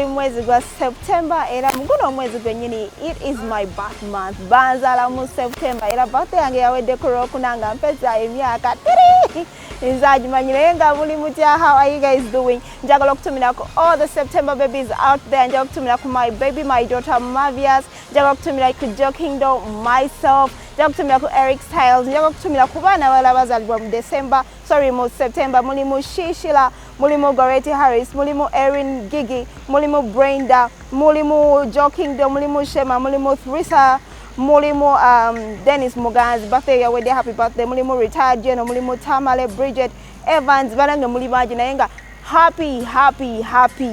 Tuli mu mwezi gwa September, era mu guno omwezi gwennyini, it is my birth month. Banzaala mu September, era birthday yange yawedde ku Lwokuna nga mpeza emyaka 3. Nze agimanyi, naye nga buli mutya? How are you guys doing? Njagala okutumirako all the September babies out there. Njagala okutumira ku my baby, my daughter Mavias. Njagala okutumira ku Joe Kingdom, myself. Njagala okutumira ku Eric Styles. Njagala okutumira ku baana abalala bazaalibwa mu December, sorry, mu September. Mulimu Shishila, mulimu Goreti Harris, mulimu Erin Gigi, mulimu Brenda, mulimu Joe Kingdom, mulimu Shema, mulimu Thrisa, mulimu Dennis Muganzi, birthday yawedde, happy birthday. Mulimu retired general, mulimu Tamale Bridget Evans. Banange muli bangi, naye nga happy, happy, happy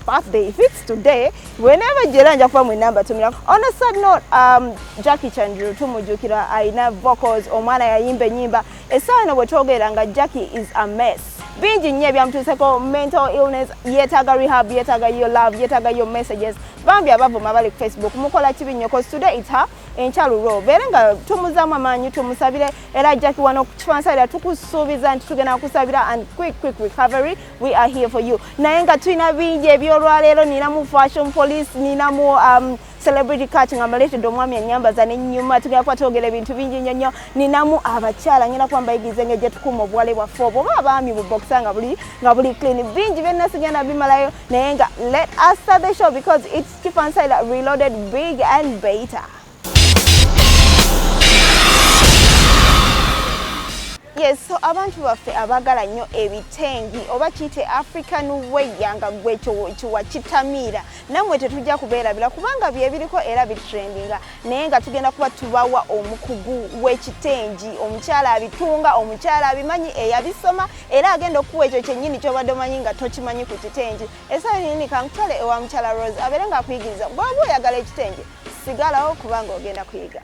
birthday if it's today, whenever. Jera nja kuba mwenamba tumira. On a sad note, Jackie Chandru tumujukira, alina vocals, omwana yayimba enyimba. Essaawa eno bwe twogera nga Jackie is a mess, bingi nnyo ebyamutuuseko, mental illness, yeetaaga rehab, yeetaaga your love, yeetaaga your messages. Bambi abavuma bali ku Facebook, mukola kibi nnyo, cause today it's her, enkyalulo. Beere nga tumuzaamu amaanyi, tumusabire. Era Jackie, wano kifansalira tukusuubiza nti tugenda kusabira and quick, quick recovery. We are here for you. Naye nga tulina bingi ebyolwaleero. Ninamu fashion police, ninamu celebrity catch, nga mbaleetedde omwami anyambaza n'ennyuma. Tugenda kuba twogera ebintu bingi nnyo nnyo. Ninamu abakyala, ngenda kuba mbayigiriza engeri gye tukuuma obuwale bwaffe obwo, oba abaami bu boxer nga buli clean. Bingi byonna sigenda bimalayo, naye nga let us start the show because it's Kifansaila reloaded, big and better. Yes, so abantu baffe abaagala nnyo ebitengi oba kiyite African wear, nga gwe kiwa kitamiira, nammwe tetujja kubeerabira kubanga byebiriko era bitrendinga. Naye nga tugenda kuba tubawa omukugu w'ekitengi, omukyala abitunga, omukyala abimanyi, eyabisoma, era agenda okuwa ekyo kyennyini kyobadde omanyi nga tokimanyi ku kitengi. Essaawa nini, kankutwale ewa mukyala Rose abeere ng'akuyigiriza. Bw'oba oyagala ekitengi, sigalawo kubanga ogenda kuyiga.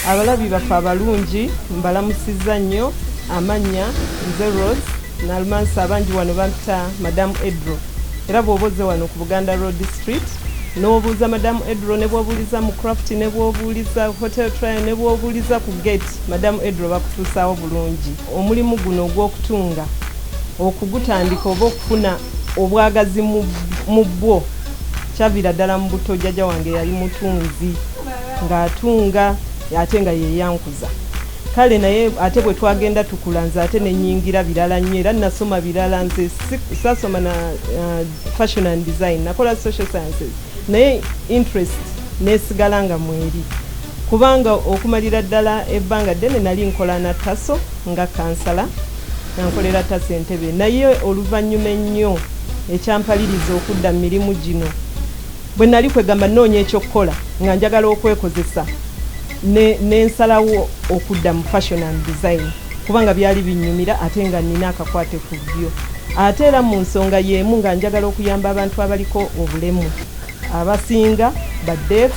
Abalabi baffe abalungi, mbalamusizza nnyo. Amannya nze Rose Nalumansi, abangi wano bampita Madamu Edro. Era bw'oba ozze wano ku Buganda Road Street n'obuuza Madamu Edro, ne bw'obuuliza mu Craft, ne bw'obuuliza Hotel Trial, ne bw'obuuliza ku gate, Madamu Edro bakutuusaawo bulungi. Omulimu guno ogw'okutunga, okugutandika oba okufuna obwagazi mu bwo, kyaviira ddala mu buto. Jjajja wange yali mutunzi, ng'atunga ate nga yeyankuza. Kale naye ate bwe twagenda tukula, nze ate nenyingira birala nnyo, era nasoma birala. Nze sasoma na fashion and design, nakola social sciences, naye interest nesigala nga mweri, kubanga okumalira ddala ebbanga ddene nali nkola na Taso nga kansala, nankolera Taso Entebe. Naye oluvannyuma ennyo ekyampaliriza okudda mu mirimu gino, bwe nali kwegamba nnoonya ekyokukola nga njagala okwekozesa, nensalawo okudda mu fashion and design, kubanga byali binyumira ate nga nina akakwate ku byo. Ate era mu nsonga y'emu nga njagala okuyamba abantu abaliko obulemu, abasinga ba deaf.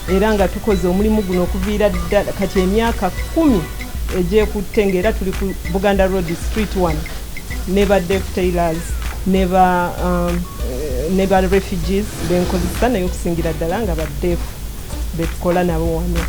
Era nga tukoze omulimu guno okuviira ddala kati emyaka 10 egyekutte, ngaera tuli ku Buganda Road Street 1 ne ba deaf tailors ne ba refugees benkozesa, naye okusingira ddala nga ba deaf betukola nabo wano.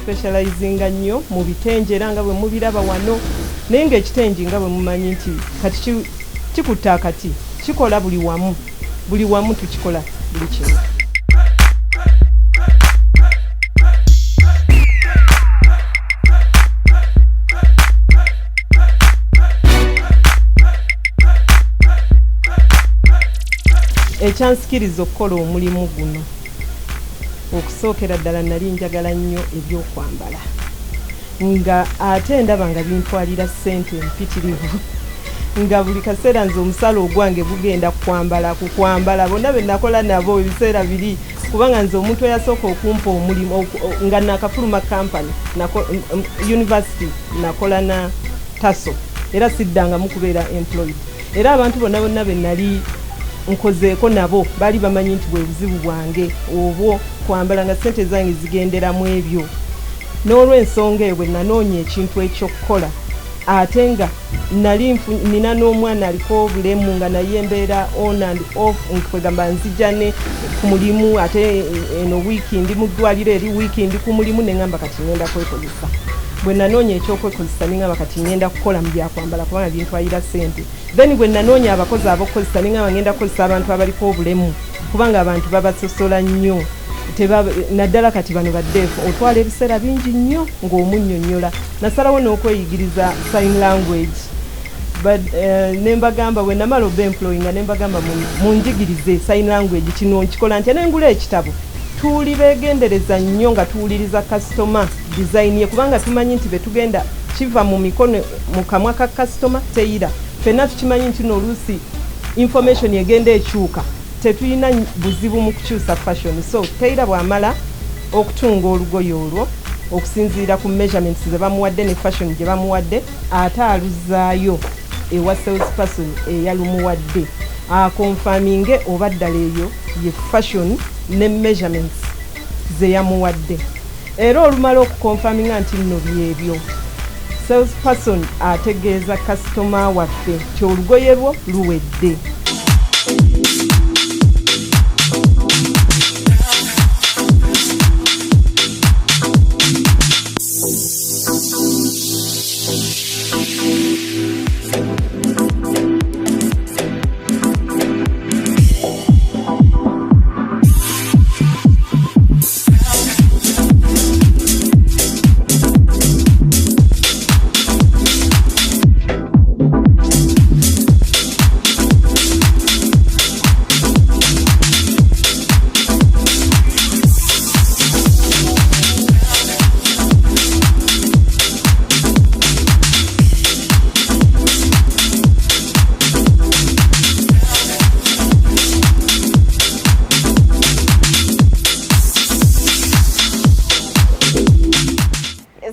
Tuspecializinga nnyo mu bitengi era nga bwe mubiraba wano, naye ng'ekitengi nga bwe mumanyi nti kati kikutta akati, kikola buli wamu, buli wamu tukikola buli kimu. Ekyansikiriza okukola omulimu guno, okusookera ddala nali njagala nnyo ebyokwambala, nga ate ndaba nga bintwalira ssente mpitirivu, nga buli kaseera nze omusala ogwange gugenda kukwambala kukwambala. Bonna be nakola nabo ebiseera biri, kubanga nze omuntu eyasooka okumpa omulimu nga nakafuluma kampany university, nakola na taso era siddangamu kubeera employed. Era abantu bonna bonna be nali nkozeeko nabo baali bamanyi nti bwe buzibu bwange obwo kwambala, nga ssente zange zigenderamu ebyo. N'olw'ensonga eyo bwe nanoonya ekintu ekyokukola, ate nga nali nina n'omwana aliko obulemu, nga naye mbeera on and off, kwegamba nzija ne ku mulimu, ate eno wiiki ndi mu ddwaliro, eri wiiki ndi ku mulimu, neŋŋamba kati ŋŋenda kwekozesa. Bwe nanoonya ekyokwekozesa, neŋŋamba kati ŋŋenda kukola mu byakwambala kubanga bintwalira ssente. Then bwe nanoonya abakozi ab'okukozesa, neŋŋamba ŋŋenda kukozesa abantu abaliko obulemu, kubanga abantu babasosola nnyo, naddala kati bano ba deaf, otwala ebiseera bingi nnyo ng'omunnyonnyola. Nasalawo n'okweyigiriza sign language. But ne mbagamba bwe namala oba employinga, ne mbagamba munjigirize sign language, kino nkikola ntya? Nengula ekitabo. Tuli beegendereza nnyo nga tuwuliriza kasitoma design ye, kubanga tumanyi nti betugenda kiva mu mikono mu kamwa ka kasitoma teyira. Ffenna tukimanyi nti n'oluusi information egenda ekyuka, tetulina buzibu mu kukyusa fashion. So tailor bw'amala okutunga olugoye olwo okusinziira ku measurements ze bamuwadde ne fashion gye bamuwadde, ate aluzaayo ewa sales person eyalumuwadde aconfirminge oba ddala eyo ye fashion ne measurements ze yamuwadde. Era olumala okuconfirminga nti nno byebyo, sales person ategeeza kasitoma waffe nti olugoye lwo luwedde.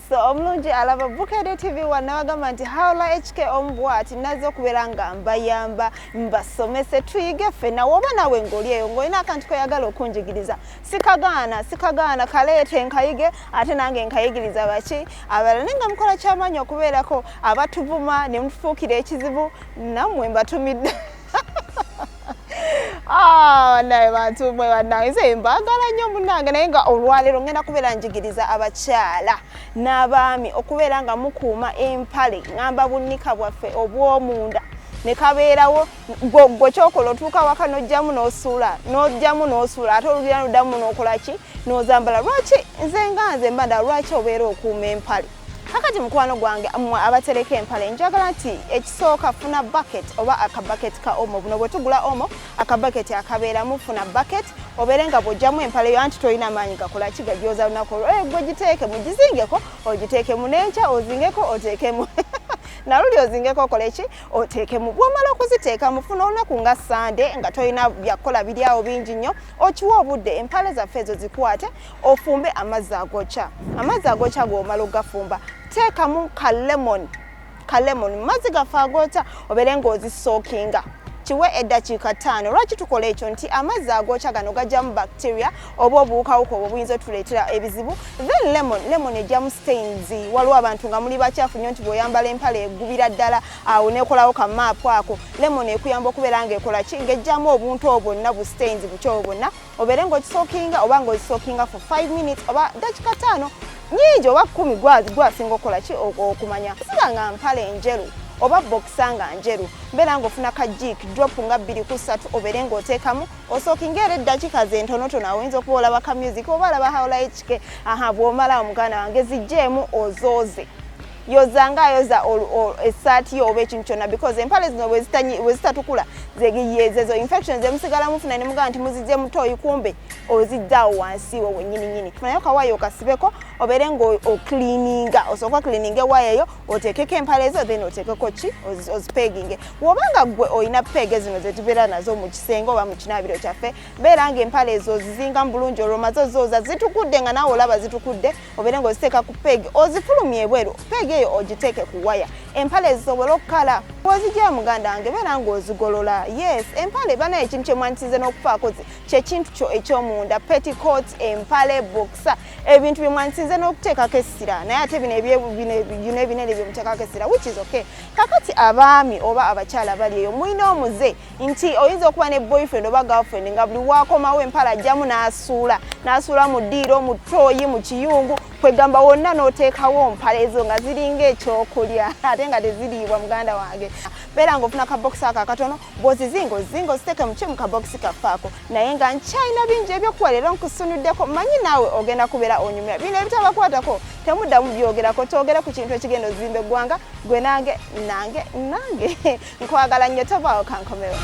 So omulungi alaba Bukedde TV wanabagamba nti Haula HK omubwati nazze okubeera nga mbayamba, mbasomese, tuyige ffenna. Woba naawe ng'oli eyo ng'olina akantu koyagala okunjigiriza, sikagaana, sikagaana, kaleete nkayige, ate nange nkayigiriza baki abalala. Naye nga mukola kyamaanyi okubeerako abatuvuma ne mutufuukira ekizibu, nammwe mbatumidde. Ah, naye bantu mwe bannange, nze mbaagala nnyo munnange. Naye nga olwaleero ngenda kubeera njigiriza abakyala n'abaami okubeera nga mukuuma empale, ŋŋamba bunnika bwaffe obw'omunda ne kabeerawo. Gwe kyokola otuuka waka n'ojjamu n'osuula, n'ojjamu n'osuula, ate olugira n'oddamu n'okola ki, n'ozambala. Lwaki nze nga nze mbanda, lwaki obeera okuuma empale? Kakati mukwano gwange, mmwe abatereka empale, njagala nti ekisooka funa bucket oba akabucket ka Omo. Buno bwe tugula Omo, akabucket akabeeramu. Funa bucket obeere nga bw'ojjamu empale yo, anti tolina maanyi gakola ki, gagyoza lunaku olwo, gwe giteeke mugizingeko ogiteekemu, n'enkya ozingeko oteekemu, naluli ozingeko okole ki, oteekemu. Bw'omala okuziteekamu, funa olunaku nga Sande nga tolina byakukola biri awo bingi nnyo, okiwa obudde empale zaffe ezo zikwate, ofumbe amazzi agokya. Amazzi agokya g'omala okugafumba, teekamu ka lemon, ka lemon mu mazzi gaffe agokya, obeere ng'ozisookinga, kiwe eddakiika 5. Lwaki tukola ekyo? Nti amazzi agokya gano gajjamu bacteria oba obuwukawuka obwo buyinza otuleetera ebizibu. Then lemon, lemon ejjamu stains. Waliwo abantu nga muli bakyafu nnyo nti bw'oyambala empale egubira ddala awo nekolawo ka maapu ako. Lemon ekuyamba okubeera ng'ekola ki, ng'ejjamu obuntu obwo bwonna, bu stains bukyo obwo bwonna. Obeere ng'okisookinga oba ng'ozisookinga for 5 minutes oba dakiika 5. Nyingi oba 10 gwasinga okukola ki okumanya. Siba nga mpale enjeru oba boxer nga njeru, mbeera ng'ofuna ka Jik drop nga 2 ku 3, obeere ng'oteekamu osookinga era eddakiika ze ntonotono. Awo oyinza okuba olaba ka music oba olaba hawula HK. Aha, bw'omala, omuganda wange, zijjeemu ozooze. Yoza nga ayoza essaati yo oba ekintu kyonna, because empale zino bwe zitatukula, zezo infections emusigala mufuna ne mugamba nti muzijje mutoyi, kumbe ozijjaawo wansi wo wennyini nyini. Naye kawaaya okasibeko, obeere nga ocleaninga, osooka ocleaninga ewaya eyo, oteekeko empale ezo, then oteekeko ki, ozipeginge. Bw'obanga gwe olina peg zino zetubeera nazo mu kisenge oba mu kinaabiro kyaffe, beera nga empale ezo ozizinga mu bulungi. Olwo omaze ozooza, zitukudde nga naawe olaba zitukudde, obeere nga oziteeka ku peg, ozifulumye ebweru, peg eyo ogiteeke ku waya, empale zisobole okukala. Bw'ozigyayo, muganda wange, beera ng'ozigolola. Yes, empale banaye ekintu kyemwanisize n'okufaako kyekintu kyo ekyomunda, petticoat, empale, boxer, ebintu byemwanisize n'okuteekako essira. Naye ate bino bino ebinene byemuteekako essira, which is okay. Kakati abaami oba abakyala bali eyo, mulina omuze nti oyinza okuba ne boyfriend oba girlfriend nga buli wakomawo empale ajjamu n'asuula, n'asuula mu ddiiro, mu ttooyi, mu kiyungu, kwegamba wonna n'oteekawo mpale ezo nga ziringa ekyokulya, ate nga teziriibwa. Muganda wange, beera ng'ofuna kabokisi ako akatono, bw'ozizinga ozizinga, oziteeke muki mu kabokisi kaffe ako. Naye nga nkyalina bingi ebyokuwa leero, nkusunuddeko, manyi naawe ogenda kubeera onyumya. Bino ebitabakwatako temuddamu byogerako, twogere ku kintu ekigenda ozimba eggwanga. Gwe nange, nange nange, nkwagala nnyo, tovaawo, kankomewo.